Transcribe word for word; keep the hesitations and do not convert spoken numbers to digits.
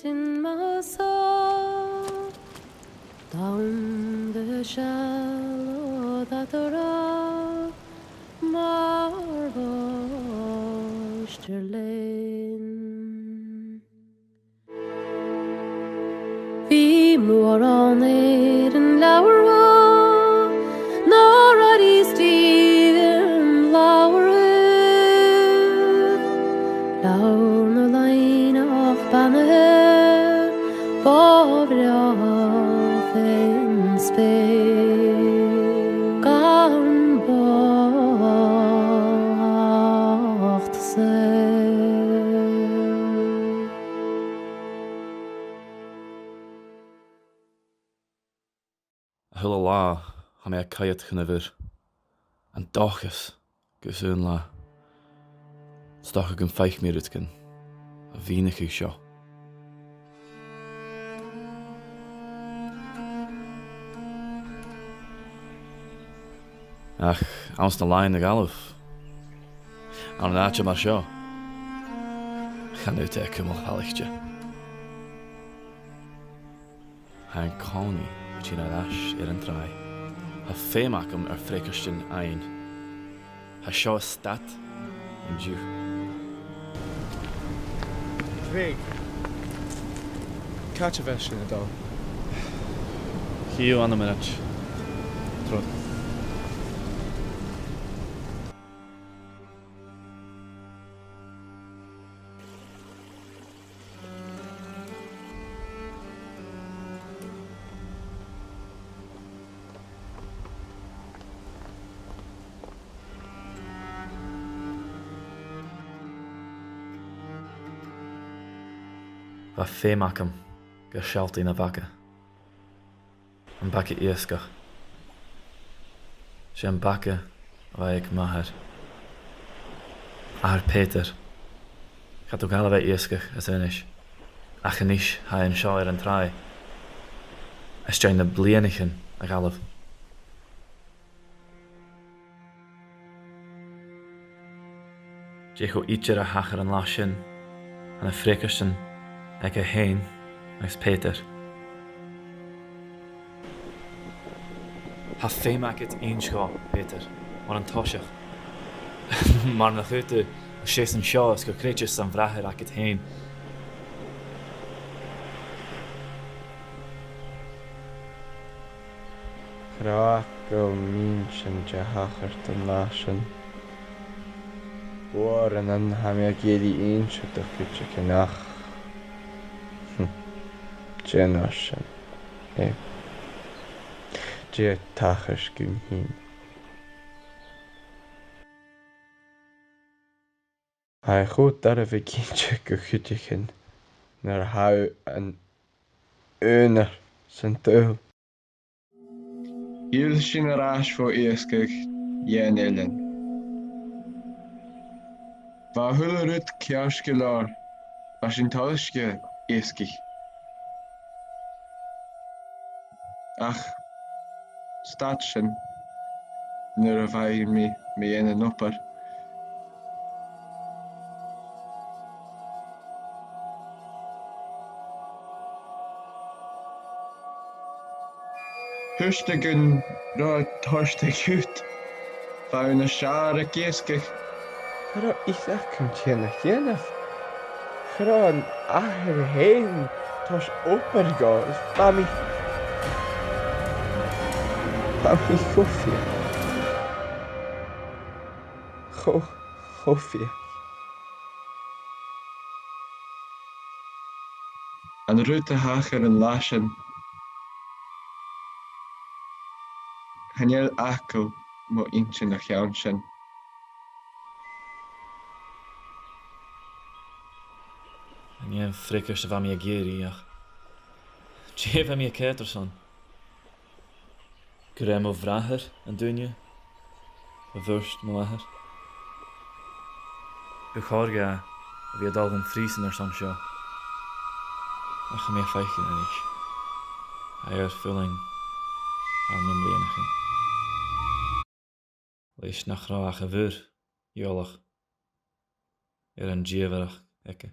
Sin mas o, dam de sealad a' dol mar bhòistear leinn. Bidh mòran air an leabhar bho, no raidió Stephen Lowry. Leabhar na loidhne ach banaithe, bò bhreá fén speur, gan bocht saor. A h-uile latha, tha mi a' coimhead chun a' mhuir. An dòchas gus aon latha, 's dòcha gum faic mi rudeigin a mhìneachadh seo. Ach anns na làithean a dh'fhalbh, ann an àite mar seo, chan fhaod e cumail falaichte. Tha an-còmhnaidh a' tighinn air ais air an tràigh. Tha feum agam air freagairtean fhaighinn. Tha seo a' stad an-diugh. Craig. Càit a bheil sinn a' dol? Chì thu ann am mionaid. Trobhad. Bha feum agam gun sealltainn a' bhaga. Am baga iasgaich. 'S e am baga a bh' aig m' athair. Athair Peter. Cha do dh'fhalbh e iasgach às aonais. Ach a-nis tha e an seo air an tràigh. Às dèidh na bliadhnaichean a dh'fhalbh. Dè cho idir a thachair an latha sin, tha na freagairtean aige fhèin agus Peter. Tha feum agad innse dhomh, Peter, mar an toiseach. Mar nach fhaod thu seasamh an seo is gun creideas an bràthair agad fhèin. Cha robh agam inntinn dè thachair an latha sin. Uaireannan tha mi ag iarraidh innse do chuideigin, ach dè an uair sin, eh? Dè thachair dhomh fhìn? Tha e cho doirbh innse do chuideigin nuair a tha thu an aonar san t-saoghal. Thill sinn air ais bho iasgach dhan eilean. Bha a h-uile rud ceart gu leòr, bha sinn toilichte iasgach. Ach stad sin nuair a bha mi, mi a' dèanamh an obair. Thuirt e gun robh e a' toirt a' chùis. Bha e nas fheàrr ag iasgach. Cha robh fhios agam dè na dhèanamh. Cha robh an athair fhèin toirt obair dhomh, is bha mi, bha mi cho fiadhaich. Cho, cho fiadhaich. An rud a thachair an latha sin, chan eil fhacal mo inntinn a' cheann sin. An e am freagairt a bha mi ag iarraidh, ach dè bha mi a' coimhead airson? Gur e mo bhràthair an duine a mhurt mo mhàthair. Bu chòir dha a bhith a' dol dhan phrìosan airson seo. Ach tha mi a' faicinn a-nis. Tha e air fulang thar nam bliadhnaichean. Leis nach robh ach a' mhuir eòlach air an dìomhaireachd aige.